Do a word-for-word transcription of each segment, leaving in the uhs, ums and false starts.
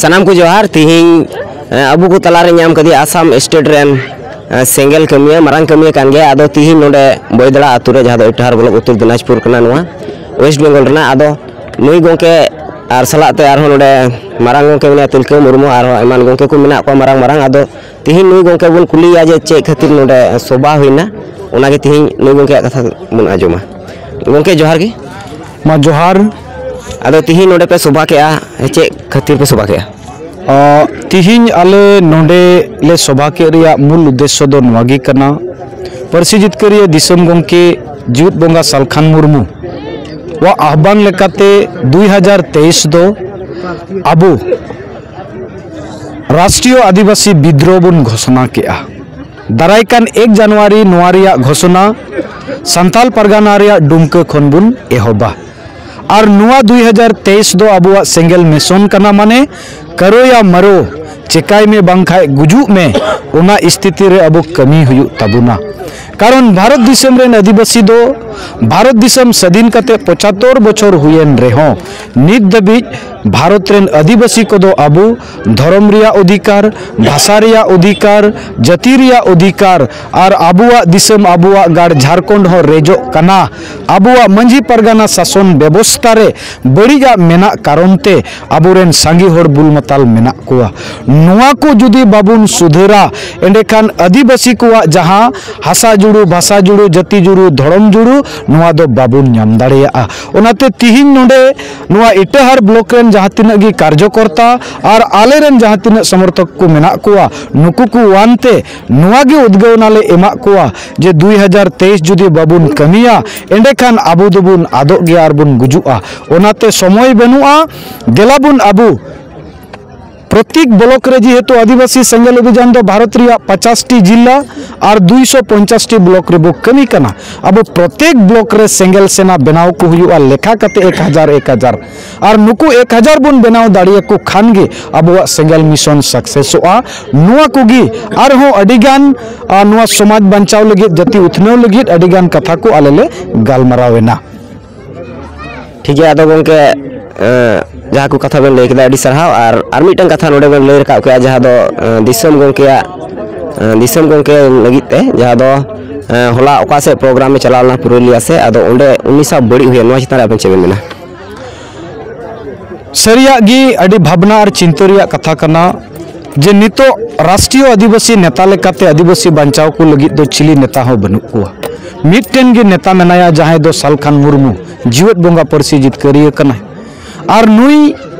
ᱥᱟᱱᱟᱢ ᱠᱚ ᱡᱚᱦᱟᱨ᱾ ᱛᱤᱦᱤᱧ, ᱮ, ᱟᱵᱚ ᱠᱚ ᱛᱟᱞᱟᱨᱮ ᱧᱟᱢ ᱠᱟᱫᱮᱭᱟ ᱟᱥᱟᱢ ᱥᱴᱮᱴ ᱨᱮᱱ, ᱮ, ᱥᱮᱸᱜᱮᱞ ᱠᱟᱹᱢᱤᱭᱟᱹ, ᱢᱟᱨᱟᱝ ᱠᱟᱹᱢᱤᱭᱟᱹ ᱠᱟᱱ ᱜᱮᱭᱟ᱾ ᱟᱫᱚ ᱛᱤᱦᱤᱧ ᱱᱚᱰᱮ ᱵᱚᱭᱫᱟᱲᱟ ᱟᱛᱳ ᱨᱮ, ᱡᱟᱦᱟᱸ ᱫᱚ ᱤᱴᱟᱹᱦᱟᱨ ᱵᱞᱚᱠ, ᱩᱛᱛᱚᱨ ᱫᱤᱱᱟᱡᱽᱯᱩᱨ ᱠᱟᱱᱟ, ᱱᱚᱣᱟ ᱳᱭᱮᱥᱴ ᱵᱮᱝᱜᱚᱞ ᱨᱮᱱᱟᱜ᱾ ᱟᱫᱚ ᱱᱩᱭ ᱜᱚᱢᱠᱮ ᱟᱨ ᱥᱟᱞᱟᱜ ᱛᱮ ᱟᱨᱦᱚᱸ ᱱᱚᱰᱮ ᱢᱟᱨᱟᱝ ᱜᱚᱢᱠᱮ ᱢᱮᱱᱟᱭᱟ ᱛᱤᱞᱠᱟᱹ ᱢᱩᱨᱢᱩ, ᱟᱨᱦᱚᱸ ᱮᱢᱟᱱ ᱜᱚᱢᱠᱮ ᱠᱚ ᱢᱮᱱᱟᱜ ᱠᱚᱣᱟ ᱢᱟᱨᱟᱝ ᱢᱟᱨᱟᱝ᱾ ᱟᱫᱚ ᱛᱤᱦᱤᱧ ᱱᱩᱭ ᱜᱚᱢᱠᱮ ᱵᱚᱱ ᱠᱩᱞᱤᱭᱮᱭᱟ ᱡᱮ ᱪᱮᱫ ᱠᱷᱟᱹᱛᱤᱨ ᱱᱚᱰᱮ ᱥᱚᱵᱷᱟ ᱦᱩᱭᱱᱟ, ᱚᱱᱟᱜᱮ ᱛᱤᱦᱤᱧ ᱱᱩᱭ ᱜᱚᱢᱠᱮᱭᱟᱜ ᱠᱟᱛᱷᱟ ᱵᱚᱱ ᱟᱸᱡᱚᱢᱟ᱾ ᱜᱚᱢᱠᱮ, ᱡᱚᱦᱟᱨ ᱜᱮ᱾ ᱢᱟ, ᱡᱚᱦᱟᱨ᱾ ᱟᱫᱚ ᱛᱤᱦᱤᱧ ᱱᱚᱰᱮ ᱯᱮ ᱥᱚᱵᱷᱟ ᱠᱮᱜᱼᱟ, ᱪᱮᱫ ᱠᱷᱟᱹᱛᱤᱨ ᱯᱮ ᱥᱚᱵᱷᱟ ᱠᱮᱜᱼᱟ? ᱟ, ᱛᱤᱦᱤᱧ ᱟᱞᱮ ᱱᱚᱰᱮ ᱞᱮ ᱥᱚᱵᱷᱟ ᱠᱮᱫ ᱨᱮᱭᱟᱜ ᱢᱩᱞ ᱩᱫᱽᱫᱮᱥᱥᱚ ᱫᱚ ᱱᱚᱣᱟ ᱜᱮ ᱠᱟᱱᱟ, ᱯᱟᱹᱨᱥᱤ ᱡᱤᱛᱠᱟᱹᱨᱤᱭᱟᱹ ᱫᱤᱥᱚᱢ ᱜᱚᱢᱠᱮ ᱡᱤᱣᱮᱫ ᱵᱚᱸᱜᱟ ᱥᱟᱞᱠᱷᱟᱱ ᱢᱩᱨᱢᱩ ᱣᱟᱜ ᱟᱦᱵᱟᱱ ᱞᱮᱠᱟᱛᱮ ᱫᱩᱭ ᱦᱟᱡᱟᱨ ᱛᱮᱭᱤᱥ ᱫᱚ ᱟᱵᱚ ᱨᱟᱥᱴᱨᱤᱭᱚ ᱟᱹᱫᱤᱵᱟᱹᱥᱤ ᱵᱤᱫᱽᱨᱳᱦᱚ ᱵᱚᱱ ᱜᱷᱳᱥᱚᱱᱟ ᱠᱮᱜᱼᱟ᱾ ᱫᱟᱨᱟᱭ ᱠᱟᱱ ᱮᱠ ᱡᱟᱱᱩᱣᱟᱨᱤ ᱱᱚᱣᱟ ᱨᱮᱭᱟᱜ ᱜᱷᱳᱥᱚᱱᱟ ᱥᱟᱱᱛᱟᱞ ᱯᱟᱨᱜᱟᱱᱟ ᱨᱮᱭᱟᱜ ᱰᱩᱢᱠᱟᱹ ᱠᱷᱚᱱ ᱵᱚᱱ ᱮᱦᱚᱵᱟ᱾ ᱟᱨ ᱱᱚᱣᱟ ᱫᱩᱭ ᱦᱟᱡᱟᱨ ᱛᱮᱭᱤᱥ ᱫᱚ ᱟᱵᱚᱣᱟᱜ ᱥᱮᱸᱜᱮᱞ ᱢᱤᱥᱚᱱ ᱠᱟᱱᱟ, ᱢᱟᱱᱮ ᱠᱟᱨᱳ ᱭᱟ ᱢᱟᱨᱳ, ᱪᱮᱠᱟᱭ ᱢᱮ ᱵᱟᱝᱠᱷᱟᱡ ᱜᱩᱡᱩᱜ ᱢᱮ, ᱚᱱᱟ ᱥᱛᱷᱤᱛᱤ ᱨᱮ ᱟᱵᱚ ᱠᱟᱹᱢᱤ ᱦᱩᱭᱩᱜ ᱛᱟᱵᱚᱱᱟ᱾ ᱠᱟᱨᱚᱱ ᱵᱷᱟᱨᱚᱛ ᱫᱤᱥᱚᱢ ᱨᱮᱱ ᱟᱹᱫᱤᱵᱟᱹᱥᱤ ᱫᱚ ᱵᱷᱟᱨᱚᱛ ᱫᱤᱥᱚᱢ ᱥᱟᱹᱫᱷᱤᱱ ᱠᱟᱛᱮ ᱯᱚᱸᱪᱟᱛᱛᱳᱨ ᱵᱚᱪᱷᱚᱨ ᱦᱩᱭᱮᱱ ᱨᱮᱦᱚᱸ ᱱᱤᱛ ᱫᱷᱟᱹᱵᱤᱡ ᱵᱷᱟᱨᱚᱛ ᱨᱮᱱ ᱟᱹᱫᱤᱵᱟᱹᱥᱤ ᱠᱚᱫᱚ ᱟᱵᱚ ᱫᱷᱚᱨᱚᱢ ᱨᱮᱭᱟᱜ ᱚᱫᱷᱤᱠᱟᱨ, ᱵᱷᱟᱥᱟ ᱨᱮᱭᱟᱜ ᱚᱫᱷᱤᱠᱟᱨ, ᱡᱟᱹᱛᱤ ᱨᱮᱭᱟᱜ ᱚᱫᱷᱤᱠᱟᱨ ᱟᱨ ᱟᱵᱚᱣᱟᱜ ᱫᱤᱥᱚᱢ, ᱟᱵᱚᱣᱟᱜ ᱜᱟᱲ ᱡᱷᱟᱲᱠᱷᱚᱸᱰ ᱦᱚᱸ ᱨᱮᱡᱚᱜ ᱠᱟᱱᱟ᱾ ᱟᱵᱚᱣᱟᱜ ᱢᱟᱹᱡᱷᱤ ᱯᱟᱨᱜᱟᱱᱟ ᱥᱟᱥᱚᱱ ᱵᱮᱵᱚᱥᱛᱷᱟ ᱨᱮ ᱵᱟᱹᱲᱤᱡᱟᱜ ᱢᱮᱱᱟᱜ ᱠᱟᱨᱚᱱ ᱛᱮ ᱟᱵᱚᱨᱮᱱ ᱥᱟᱸᱜᱮ ᱦᱚᱲ ᱵᱩᱞ ᱢᱟᱛᱟᱞ ᱢᱮᱱᱟᱜ ᱠᱚᱣᱟ᱾ ᱱᱚᱣᱟ ᱠᱚ ᱡᱩᱫᱤ ᱵᱟᱵᱚᱱ ᱥᱩᱫᱷᱟᱹᱨᱟ, ᱮᱸᱰᱮᱠᱷᱟᱱ ᱟᱹᱫᱤᱵᱟᱹᱥᱤ ᱠᱚᱣᱟᱜ ᱡᱟᱦᱟᱸ ᱦᱟᱥᱟ ᱡᱩᱲᱩ, ᱵᱷᱟᱥᱟ ᱡᱩᱲᱩ, ᱡᱟᱹᱛᱤ ᱡᱩᱲᱩ, ᱫᱷᱚᱨᱚᱢ ᱡᱩᱲᱩ, ᱱᱚᱣᱟ ᱫᱚ ᱵᱟᱵᱚᱱ ᱧᱟᱢ ᱫᱟᱲᱮᱭᱟᱜᱼᱟ᱾ ᱚᱱᱟᱛᱮ ᱛᱤᱦᱤᱧ ᱱᱚᱰᱮ ᱱᱚᱣᱟ ᱤᱴᱟᱹᱦᱟᱨ ᱵᱞᱚᱠ ᱨᱮᱱ ᱡᱟᱦᱟᱸ ᱛᱤᱱᱟᱹᱜ ᱜᱮ ᱠᱟᱨᱡᱚᱠᱚᱨᱛᱟ ᱟᱨ ᱟᱞᱮ ᱨᱮᱱ ᱡᱟᱦᱟᱸ ᱛᱤᱱᱟᱹᱜ ᱥᱚᱢᱚᱨᱛᱷᱚᱠ ᱠᱚ ᱢᱮᱱᱟᱜ ᱠᱚᱣᱟ, ᱱᱩᱠᱩ ᱠᱚ ᱟᱱᱛᱮ ᱱᱚᱣᱟ ᱜᱮ ᱩᱫᱽᱜᱟᱹᱣᱱᱟ ᱞᱮ ᱮᱢᱟᱜ ᱠᱚᱣᱟ ᱡᱮ ᱫᱩᱭ ᱦᱟᱡᱟᱨ ᱛᱮᱭᱤᱥ ᱡᱩᱫᱤ ᱵᱟᱵᱚᱱ ᱠᱟᱹᱢᱤᱭᱟ, ᱮᱸᱰᱮᱠᱷᱟᱱ ᱟᱵᱚ ᱫᱚᱵᱚᱱ ᱟᱫᱚᱜ ᱜᱮᱭᱟ ᱟᱨ ᱵᱚᱱ ᱜᱩᱡᱩᱜᱼᱟ᱾ ᱚᱱᱟᱛᱮ ᱥᱚᱢᱚᱭ ᱵᱟᱹᱱᱩᱜᱼᱟ, ᱫᱮᱞᱟ ᱵᱚᱱ ᱟᱵᱚ ᱯᱨᱚᱛᱮᱠ ᱵᱞᱚᱠ ᱨᱮ, ᱡᱮᱦᱮᱛᱩ ᱟᱹᱫᱤᱵᱟᱹᱥᱤ ᱥᱮᱸᱜᱮᱞ ᱚᱵᱷᱤᱡᱟᱱ ᱫᱚ ᱵᱷᱟᱨᱚᱛ ᱨᱮᱭᱟᱜ ᱯᱚᱸᱪᱟᱥ ᱴᱤ ᱡᱤᱞᱟ ᱟᱨ ᱫᱩᱭᱥᱚ ᱯᱚᱧᱪᱟᱥ ᱴᱤ ᱵᱞᱚᱠ ᱨᱮᱵᱚ ᱠᱟᱹᱢᱤ ᱠᱟᱱᱟ, ᱟᱵᱚ ᱯᱨᱚᱛᱮᱠ ᱵᱞᱚᱠ ᱨᱮ ᱥᱮᱸᱜᱮᱞ ᱥᱮᱱᱟ ᱵᱮᱱᱟᱣ ᱠᱚ ᱦᱩᱭᱩᱜᱼᱟ, ᱞᱮᱠᱷᱟ ᱠᱟᱛᱮ ᱮᱠ ᱦᱟᱡᱟᱨ, ᱮᱠ ᱦᱟᱡᱟᱨ᱾ ᱟᱨ ᱱᱩᱠᱩ ᱮᱠ ᱦᱟᱡᱟᱨ ᱵᱚᱱ ᱵᱮᱱᱟᱣ ᱫᱟᱲᱮᱭᱟᱠᱚ ᱠᱷᱟᱱ ᱜᱮ ᱟᱵᱚᱣᱟᱜ ᱥᱮᱸᱜᱮᱞ ᱢᱤᱥᱚᱱ ᱥᱟᱠᱥᱮᱥᱚᱜᱼᱟ᱾ ᱱᱚᱣᱟ ᱠᱚᱜᱮ ᱟᱨᱦᱚᱸ ᱟᱹᱰᱤᱜᱟᱱ, ᱟ, ᱱᱚᱣᱟ ᱥᱚᱢᱟᱡᱽ ᱵᱟᱧᱪᱟᱣ ᱞᱟᱹᱜᱤᱫ, ᱡᱟᱹᱛᱤ ᱩᱛᱱᱟᱹᱣ ᱞᱟᱹᱜᱤᱫ ᱟᱹᱰᱤᱜᱟᱱ ᱠᱟᱛᱷᱟ ᱠᱚ ᱟᱞᱮ ᱞᱮ ᱜᱟᱞᱢᱟᱨᱟᱣ ᱮᱱᱟ᱾ ᱴᱷᱤᱠ ᱜᱮᱭᱟ, ᱟᱫᱚ ᱜᱚᱢᱠᱮ, ᱡᱟᱦᱟᱸ ᱠᱚ ᱠᱟᱛᱷᱟ ᱵᱮᱱ ᱞᱟᱹᱭ ᱠᱮᱫᱟ, ᱟᱹᱰᱤ ᱥᱟᱨᱦᱟᱣ᱾ ᱟᱨ ᱟᱨ ᱢᱤᱫᱴᱟᱝ ᱠᱟᱛᱷᱟ ᱱᱚᱰᱮ ᱵᱮᱱ ᱞᱟᱹᱭ ᱨᱟᱠᱟᱵ ᱠᱮᱫᱟ, ᱡᱟᱦᱟᱸ ᱫᱚ ᱫᱤᱥᱚᱢ ᱜᱚᱢᱠᱮᱭᱟᱜ ᱫᱤᱥᱚᱢ ᱜᱚᱢᱠᱮ ᱞᱟᱹᱜᱤᱫ ᱛᱮ, ᱡᱟᱦᱟᱸ ᱫᱚ ᱦᱚᱞᱟ ᱚᱠᱟ ᱥᱮᱫ ᱯᱨᱳᱜᱨᱟᱢ ᱮ ᱪᱟᱞᱟᱣ ᱞᱮᱱᱟ ᱯᱩᱨᱩᱞᱤᱭᱟ ᱥᱮᱫ, ᱟᱫᱚ ᱚᱸᱰᱮ ᱩᱱᱤ ᱥᱟᱶ ᱵᱟᱹᱲᱤᱡ ᱦᱩᱭᱮᱱ, ᱱᱚᱣᱟ ᱪᱮᱛᱟᱱ ᱨᱮ ᱟᱵᱮᱱ ᱪᱮᱫ ᱵᱮᱱ ᱢᱮᱱᱟ? ᱥᱟᱹᱨᱤᱭᱟᱜ ᱜᱮ ᱟᱹᱰᱤ ᱵᱷᱟᱵᱽᱱᱟ ᱟᱨ ᱪᱤᱱᱛᱟᱹ ᱨᱮᱭᱟᱜ ᱠᱟᱛᱷᱟ ᱠᱟᱱᱟ ᱡᱮ ᱱᱤᱛᱚᱜ ᱨᱟᱥᱴᱨᱤᱭᱚ ᱟᱹᱫᱤᱵᱟᱹᱥᱤ ᱱᱮᱛᱟ ᱞᱮᱠᱟᱛᱮ ᱟᱹᱫᱤᱵᱟᱹᱥᱤ ᱵᱟᱧᱪᱟᱣ ᱠᱚ ᱞᱟᱹᱜᱤᱫ ᱫᱚ ᱪᱤᱞᱤ ᱱᱮᱛᱟ ᱦᱚᱸ ᱵᱟᱹᱱᱩᱜ ᱠᱚᱣᱟ᱾ ᱢᱤᱫᱴᱮᱱ ᱜᱮ ᱱᱮᱛᱟ ᱢᱮᱱᱟᱭᱟ, ᱡᱟᱦᱟᱸᱭ ᱫᱚ ᱥᱟᱞᱠᱷᱟᱱ ᱢᱩᱨᱢᱩ, ᱡᱤᱣᱮᱫ ᱵᱚᱸᱜᱟ ᱯᱟᱹᱨᱥᱤ ᱡᱤᱛᱠᱟᱹᱨᱤᱭᱟᱹ ᱠᱟᱱᱟᱭ᱾ ᱟᱨ ᱱᱩᱭ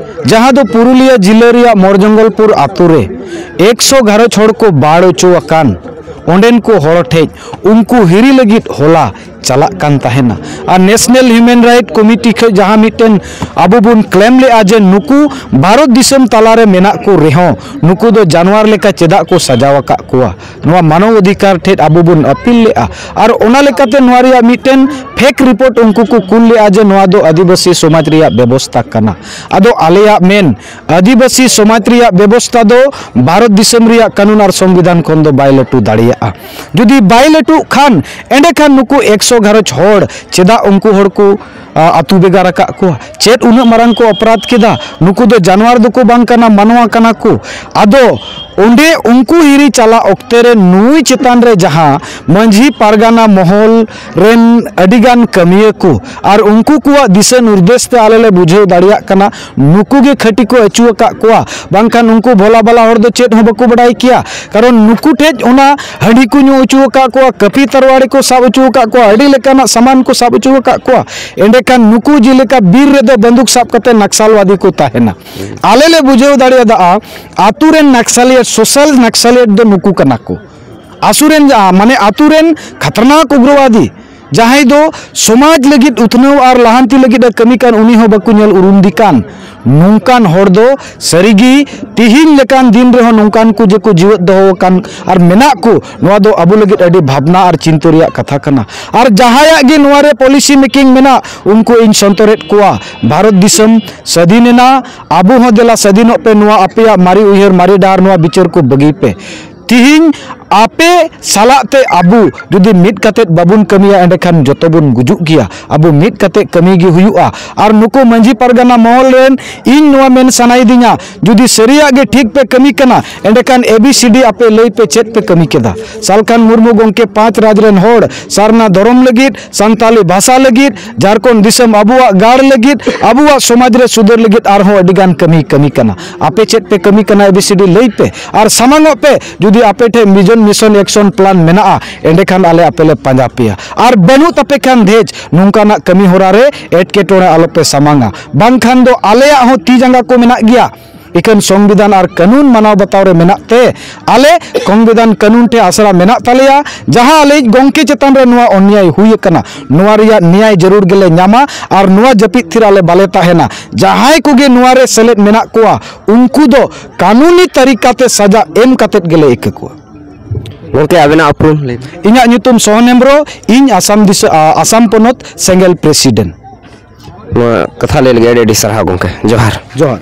ᱡᱟᱦᱟᱸ ᱫᱚ ᱯᱩᱨᱩᱞᱤᱭᱟᱹ ᱡᱤᱞᱟᱹ ᱨᱮᱭᱟᱜ ᱢᱚᱨᱡᱚᱝᱜᱚᱞᱯᱩᱨ ᱟᱛᱳ ᱨᱮ ᱮᱠᱥᱚ ᱜᱷᱟᱨᱚᱸᱡᱽ ᱦᱚᱲ ᱠᱚ ᱵᱟᱲ ᱦᱚᱪᱚ ᱟᱠᱟᱱ, ᱚᱸᱰᱮᱱ ᱠᱚ ᱦᱚᱲ ᱴᱷᱮᱡ ᱩᱱᱠᱩ ᱦᱤᱨᱤ ᱞᱟᱹᱜᱤᱫ ᱦᱚᱞᱟ ᱪᱟᱞᱟᱜ ᱠᱟᱱ ᱛᱟᱦᱮᱱᱟ᱾ ᱟᱨ National Human Right Committee ᱠᱷᱚᱡ ᱡᱟᱦᱟᱸ ᱢᱤᱫᱴᱮᱱ ᱟᱵᱚ ᱵᱚᱱ ᱠᱞᱮᱢ ᱞᱮᱜᱼᱟ ᱡᱮ ᱱᱩᱠᱩ ᱵᱷᱟᱨᱚᱛ ᱫᱤᱥᱚᱢ ᱛᱟᱞᱟᱨᱮ ᱢᱮᱱᱟᱜ ᱠᱚ ᱨᱮᱦᱚᱸ ᱱᱩᱠᱩ ᱫᱚ ᱡᱟᱱᱣᱟᱨ ᱞᱮᱠᱟ ᱪᱮᱫᱟᱜ ᱠᱚ ᱥᱟᱡᱟᱣ ᱟᱠᱟᱫ ᱠᱚᱣᱟ, ᱱᱚᱣᱟ ᱢᱟᱱᱚᱣ ᱚᱫᱷᱤᱠᱟᱨ ᱴᱷᱮᱡ ᱟᱵᱚ ᱵᱚᱱ ᱟᱹᱯᱤᱞ ᱞᱮᱜᱼᱟ᱾ ᱟᱨ ᱚᱱᱟ ᱞᱮᱠᱟᱛᱮ ᱱᱚᱣᱟ ᱨᱮᱭᱟᱜ ᱢᱤᱫᱴᱮᱱ ᱯᱷᱮᱠ ᱨᱤᱯᱳᱨᱴ ᱩᱱᱠᱩ ᱠᱚ ᱠᱩᱞ ᱞᱮᱜᱼᱟ ᱡᱮ ᱱᱚᱣᱟ ᱫᱚ ᱟᱹᱫᱤᱵᱟᱹᱥᱤ ᱥᱚᱢᱟᱡᱽ ᱨᱮᱭᱟᱜ ᱵᱮᱵᱚᱥᱛᱟ ᱠᱟᱱᱟ᱾ ᱟᱫᱚ ᱟᱞᱮᱭᱟᱜ ᱢᱮᱱ, ᱟᱹᱫᱤᱵᱟᱹᱥᱤ ᱥᱚᱢᱟᱡᱽ ᱨᱮᱭᱟᱜ ᱵᱮᱵᱚᱥᱛᱟ ᱫᱚ ᱵᱷᱟᱨᱚᱛ ᱫᱤᱥᱚᱢ ᱨᱮᱭᱟᱜ ᱠᱟᱹᱱᱩᱱ ᱟᱨ ᱥᱚᱝᱵᱤᱫᱷᱟᱱ ᱠᱷᱚᱱ ᱫᱚ ᱵᱟᱭ ᱞᱟᱹᱴᱩ ᱫᱟᱲᱮᱭᱟᱜᱼᱟ᱾ ᱡᱩᱫᱤ ᱵᱟᱭ ᱞᱟᱹᱴᱩᱜ ᱠᱷᱟᱱ, ᱮᱸᱰᱮᱠᱷᱟᱱ ᱱᱩᱠᱩ ᱮᱠᱥᱚ ᱜᱷᱟᱨᱚᱸᱡᱽ ᱦᱚᱲ ᱪᱮᱫᱟᱜ ᱩᱱᱠᱩ ᱦᱚᱲ ᱠᱚ, ᱟ, ᱟᱹᱛᱩ ᱵᱷᱮᱜᱟᱨ ᱟᱠᱟᱫ ᱠᱚᱣᱟ? ᱪᱮᱫ ᱩᱱᱟᱹᱜ ᱢᱟᱨᱟᱝ ᱠᱚ ᱚᱯᱨᱟᱫᱷ ᱠᱮᱫᱟ? ᱱᱩᱠᱩ ᱫᱚ ᱡᱟᱱᱣᱟᱨ ᱫᱚᱠᱚ ᱵᱟᱝ ᱠᱟᱱᱟ, ᱢᱟᱱᱣᱟ ᱠᱟᱱᱟ ᱠᱚ᱾ ᱟᱫᱚ ᱚᱸᱰᱮ ᱩᱱᱠᱩ ᱦᱤᱨᱤ ᱪᱟᱞᱟᱜ ᱚᱠᱛᱮ ᱨᱮ ᱱᱩᱭ ᱪᱮᱛᱟᱱ ᱨᱮ ᱡᱟᱦᱟᱸ ᱢᱟᱹᱡᱷᱤ ᱯᱟᱨᱜᱟᱱᱟ ᱢᱚᱦᱚᱞ ᱨᱮᱱ ᱟᱹᱰᱤᱜᱟᱱ ᱠᱟᱹᱢᱤᱭᱟᱹ ᱠᱚ ᱟᱨ ᱩᱱᱠᱩ ᱠᱚᱣᱟᱜ ᱫᱤᱥᱟᱹ ᱱᱤᱨᱫᱮᱥ ᱛᱮ ᱟᱞᱮ ᱞᱮ ᱵᱩᱡᱷᱟᱹᱣ ᱫᱟᱲᱮᱭᱟᱜ ᱠᱟᱱᱟ, ᱱᱩᱠᱩ ᱜᱮ ᱠᱷᱟᱹᱴᱤ ᱠᱚ ᱟᱹᱪᱩ ᱟᱠᱟᱫ ᱠᱚᱣᱟ, ᱵᱟᱝᱠᱷᱟᱱ ᱩᱱᱠᱩ ᱵᱷᱳᱞᱟ ᱵᱟᱞᱟ ᱦᱚᱲ ᱫᱚ ᱪᱮᱫ ᱦᱚᱸ ᱵᱟᱠᱚ ᱵᱟᱰᱟᱭ ᱠᱮᱭᱟ᱾ ᱠᱟᱨᱚᱱ ᱱᱩᱠᱩ ᱴᱷᱮᱡ ᱚᱱᱟ ᱦᱟᱺᱰᱤ ᱠᱚ ᱧᱩ ᱦᱚᱪᱚ ᱟᱠᱟᱫ ᱠᱚᱣᱟ, ᱠᱟᱹᱯᱤ ᱛᱟᱨᱣᱟᱲᱤ ᱠᱚ ᱥᱟᱵ ᱦᱚᱪᱚ ᱟᱠᱟᱫ ᱠᱚᱣᱟ, ᱟᱹᱰᱤ ᱞᱮᱠᱟᱱᱟᱜ ᱥᱟᱢᱟᱱ ᱠᱚ ᱥᱟᱵ ᱦᱚᱪᱚ ᱟᱠᱟᱫ ᱠᱚᱣᱟ᱾ ᱮᱸᱰᱮᱠᱷᱟᱱ ᱱᱩᱠᱩ ᱡᱮᱞᱮᱠᱟ ᱵᱤᱨ ᱨᱮᱫᱚ ᱵᱟᱱᱫᱩᱠ ᱥᱟᱵ ᱠᱟᱛᱮ ᱱᱟᱠᱥᱟᱞᱣᱟᱫᱤ ᱠᱚ ᱛᱟᱦᱮᱱᱟ᱾ ᱟᱞᱮ ᱞᱮ ᱵᱩᱡᱷᱟᱹᱣ ᱫᱟᱲᱮᱭᱟᱫᱟ, ᱟᱛᱳ ᱨᱮᱱ ᱱᱟᱠᱥᱟᱞᱤᱭᱟᱹᱴ, ᱥᱳᱥᱟᱞ ᱱᱟᱠᱥᱟᱞᱤᱭᱟᱴ ᱫᱚ ᱱᱩᱠᱩ ᱠᱟᱱᱟ ᱠᱚ᱾ ᱟᱥᱩ ᱨᱮᱱ ᱡᱟ-, ᱢᱟᱱᱮ ᱟᱛᱳ ᱨᱮᱱ ᱠᱷᱟᱛᱨᱱᱟᱠ ᱩᱜᱽᱨᱚᱣᱟᱫᱤ, ᱡᱟᱦᱟᱸᱭ ᱫᱚ ᱥᱚᱢᱟᱡᱽ ᱞᱟᱹᱜᱤᱫ ᱩᱛᱱᱟᱹᱣ ᱟᱨ ᱞᱟᱦᱟᱱᱛᱤ ᱞᱟᱹᱜᱤᱫ ᱮ ᱠᱟᱹᱢᱤ ᱠᱟᱱ, ᱩᱱᱤ ᱦᱚᱸ ᱵᱟᱠᱚ ᱧᱮᱞ ᱩᱨᱩᱢᱫᱤ ᱠᱟᱱ᱾ ᱱᱚᱝᱠᱟᱱ ᱦᱚᱲ ᱫᱚ ᱥᱟᱹᱨᱤᱜᱮ ᱛᱤᱦᱤᱧ ᱞᱮᱠᱟᱱ ᱫᱤᱱ ᱨᱮᱦᱚᱸ ᱱᱚᱝᱠᱟᱱ ᱠᱚ ᱡᱮ ᱠᱚ ᱡᱤᱣᱮᱫ ᱫᱚᱦᱚ ᱟᱠᱟᱱ ᱟᱨ ᱢᱮᱱᱟᱜ ᱠᱚ, ᱱᱚᱣᱟ ᱫᱚ ᱟᱵᱚ ᱞᱟᱹᱜᱤᱫ ᱟᱹᱰᱤ ᱵᱷᱟᱵᱽᱱᱟ ᱟᱨ ᱪᱤᱱᱛᱟᱹ ᱨᱮᱭᱟᱜ ᱠᱟᱛᱷᱟ ᱠᱟᱱᱟ᱾ ᱟᱨ ᱡᱟᱦᱟᱸᱭᱟᱜ ᱜᱮ ᱱᱚᱣᱟ ᱨᱮ policy making ᱢᱮᱱᱟᱜ, ᱩᱱᱠᱩ ᱤᱧ ᱥᱚᱱᱛᱚᱨᱮᱫ ᱠᱚᱣᱟ᱾ ᱵᱷᱟᱨᱚᱛ ᱫᱤᱥᱚᱢ ᱥᱟᱹᱫᱷᱤᱱ ᱮᱱᱟ, ᱟᱵᱚ ᱦᱚᱸ ᱫᱮᱞᱟ ᱥᱟᱹᱫᱷᱤᱱᱚᱜ ᱯᱮ, ᱱᱚᱣᱟ ᱟᱯᱮᱭᱟᱜ ᱢᱟᱨᱮ ᱩᱭᱦᱟᱹᱨ, ᱢᱟᱨᱮ ᱰᱟᱦᱟᱨ, ᱱᱚᱣᱟ ᱵᱤᱪᱟᱹᱨ ᱠᱚ ᱵᱟᱹᱜᱤᱭ ᱯᱮ᱾ ᱛᱤᱦᱤᱧ ᱟᱯᱮ ᱥᱟᱞᱟᱜ ᱛᱮ ᱟᱵᱚ ᱡᱩᱫᱤ ᱢᱤᱫ ᱠᱟᱛᱮᱫ ᱵᱟᱵᱚᱱ ᱠᱟᱹᱢᱤᱭᱟ, ᱮᱸᱰᱮᱠᱷᱟᱱ ᱡᱚᱛᱚ ᱵᱚᱱ ᱜᱩᱡᱩᱜ ᱜᱮᱭᱟ᱾ ᱟᱵᱚ ᱢᱤᱫ ᱠᱟᱛᱮᱫ ᱠᱟᱹᱢᱤ ᱜᱮ ᱦᱩᱭᱩᱜᱼᱟ᱾ ᱟᱨ ᱱᱩᱠᱩ ᱢᱟᱹᱡᱷᱤ ᱯᱟᱨᱜᱟᱱᱟ ᱢᱚᱦᱚᱞ ᱨᱮᱱ ᱤᱧ ᱱᱚᱣᱟ ᱢᱮᱱ ᱥᱟᱱᱟᱭᱮᱫᱤᱧᱟ, ᱡᱩᱫᱤ ᱥᱟᱹᱨᱤᱭᱟᱜ ᱜᱮ ᱴᱷᱤᱠ ᱯᱮ ᱠᱟᱹᱢᱤ ᱠᱟᱱᱟ, ᱮᱸᱰᱮᱠᱷᱟᱱ ᱮ ᱵᱤ ᱥᱤ ᱰᱤ ᱟᱯᱮ ᱞᱟᱹᱭ ᱯᱮ ᱪᱮᱫ ᱯᱮ ᱠᱟᱹᱢᱤ ᱠᱮᱫᱟ? ᱥᱟᱞᱠᱷᱟᱱ ᱢᱩᱨᱢᱩ ᱜᱚᱢᱠᱮ ᱯᱟᱸᱪ ᱨᱟᱡᱽ ᱨᱮᱱ ᱦᱚᱲ ᱥᱟᱨᱱᱟ ᱫᱷᱚᱨᱚᱢ ᱞᱟᱹᱜᱤᱫ, ᱥᱟᱱᱛᱟᱞᱤ ᱵᱷᱟᱥᱟ ᱞᱟᱹᱜᱤᱫ, ᱡᱷᱟᱲᱠᱷᱚᱸᱰ ᱫᱤᱥᱚᱢ ᱟᱵᱚᱣᱟᱜ ᱜᱟᱲ ᱞᱟᱹᱜᱤᱫ, ᱟᱵᱚᱣᱟᱜ ᱥᱚᱢᱟᱡᱽ ᱨᱮ ᱥᱩᱫᱷᱟᱹᱨ ᱞᱟᱹᱜᱤᱫ ᱟᱨᱦᱚᱸ ᱟᱹᱰᱤ ᱜᱟᱱ ᱠᱟᱹᱢᱤ ᱠᱟᱹᱢᱤ ᱠᱟᱱᱟ᱾ ᱟᱯᱮ ᱪᱮᱫ ᱯᱮ ᱠᱟᱹᱢᱤ ᱠᱟᱱᱟ, ᱮ ᱵᱤ ᱥᱤ ᱰᱤ ᱞᱟᱹᱭ ᱯᱮ ᱟᱨ ᱥᱟᱢᱟᱝᱚᱜ ᱯᱮ᱾ ᱡᱩᱫᱤ ᱟᱯᱮ ᱴᱷᱮᱱ ᱵᱷᱤᱡᱚᱱ ᱢᱤᱥᱚᱱ ᱮᱠᱥᱚᱱ ᱯᱞᱟᱱ ᱢᱮᱱᱟᱜᱼᱟ, ᱮᱸᱰᱮᱠᱷᱟᱱ ᱟᱞᱮ ᱟᱯᱮ ᱞᱮ ᱯᱟᱸᱡᱟ ᱯᱮᱭᱟ᱾ ᱟᱨ ᱵᱟᱹᱱᱩᱜ ᱛᱟᱯᱮ ᱠᱷᱟᱱ ᱫᱷᱮᱡ, ᱱᱚᱝᱠᱟᱱᱟᱜ ᱠᱟᱹᱢᱤ ᱦᱚᱨᱟ ᱨᱮ ᱮᱴᱠᱮᱴᱚᱬᱮ ᱟᱞᱚ ᱯᱮ ᱥᱟᱢᱟᱝᱟ, ᱵᱟᱝᱠᱷᱟᱱ ᱫᱚ ᱟᱞᱮᱭᱟᱜ ᱦᱚᱸ ᱛᱤ ᱡᱟᱸᱜᱟ ᱠᱚ ᱢᱮᱱᱟᱜ ᱜᱮᱭᱟ᱾ ᱤᱠᱷᱟᱹᱱ ᱥᱚᱝᱵᱤᱫᱷᱟᱱ ᱟᱨ ᱠᱟᱹᱱᱩᱱ ᱢᱟᱱᱟᱣ ᱵᱟᱛᱟᱣ ᱨᱮ ᱢᱮᱱᱟᱜ ᱛᱮ ᱟᱞᱮ ᱥᱚᱝᱵᱤᱫᱷᱟᱱ ᱠᱟᱹᱱᱩᱱ ᱴᱷᱮᱱ ᱟᱥᱨᱟ ᱢᱮᱱᱟᱜ ᱛᱟᱞᱮᱭᱟ᱾ ᱡᱟᱦᱟᱸ ᱟᱞᱮᱭᱤᱡ ᱜᱚᱢᱠᱮ ᱪᱮᱛᱟᱱ ᱨᱮ ᱱᱚᱣᱟ ᱚᱱᱱᱭᱟᱭ ᱦᱩᱭ ᱟᱠᱟᱱᱟ, ᱱᱚᱣᱟ ᱨᱮᱭᱟᱜ ᱱᱮᱭᱟᱭ ᱡᱟᱹᱨᱩᱲ ᱜᱮᱞᱮ ᱧᱟᱢᱟ ᱟᱨ ᱱᱚᱣᱟ ᱡᱟᱹᱯᱤᱫ ᱛᱷᱤᱨ ᱟᱞᱮ ᱵᱟᱞᱮ ᱛᱟᱦᱮᱱᱟ᱾ ᱡᱟᱦᱟᱸᱭ ᱠᱚᱜᱮ ᱱᱚᱣᱟ ᱨᱮ ᱥᱮᱞᱮᱫ ᱢᱮᱱᱟᱜ ᱠᱚᱣᱟ, ᱩᱱᱠᱩ ᱫᱚ ᱠᱟᱹᱱᱩᱱᱤ ᱛᱟᱹᱨᱤᱠᱟ ᱛᱮ ᱥᱟᱡᱟ ᱮᱢ ᱠᱟᱛᱮᱫ ᱜᱮᱞᱮ ᱤᱠᱟᱹ ᱠᱚᱣᱟ᱾ ᱜᱚᱢᱠᱮ, ᱟᱵᱮᱱᱟᱜ ᱩᱯᱨᱩᱢ ᱞᱟᱹᱭ ᱵᱮᱱ᱾ ᱤᱧᱟᱹᱜ ᱧᱩᱛᱩᱢ ᱥᱚᱦᱚᱱ ᱦᱮᱢᱵᱨᱚᱢ, ᱤᱧ ᱟᱥᱟᱢ ᱫᱤᱥᱚᱢ, ᱟ-, ᱟᱥᱟᱢ ᱯᱚᱱᱚᱛ ᱥᱮᱸᱜᱮᱞ ᱯᱨᱮᱥᱤᱰᱮᱱᱴ᱾ ᱱᱚᱣᱟ ᱠᱟᱛᱷᱟ ᱞᱟᱹᱭ ᱞᱟᱹᱜᱤᱫ ᱟᱹᱰᱤ ᱟᱹᱰᱤ ᱥᱟᱨᱦᱟᱣ ᱜᱚᱢᱠᱮ, ᱡᱚᱦᱟᱨ᱾ ᱡᱚᱦᱟᱨ᱾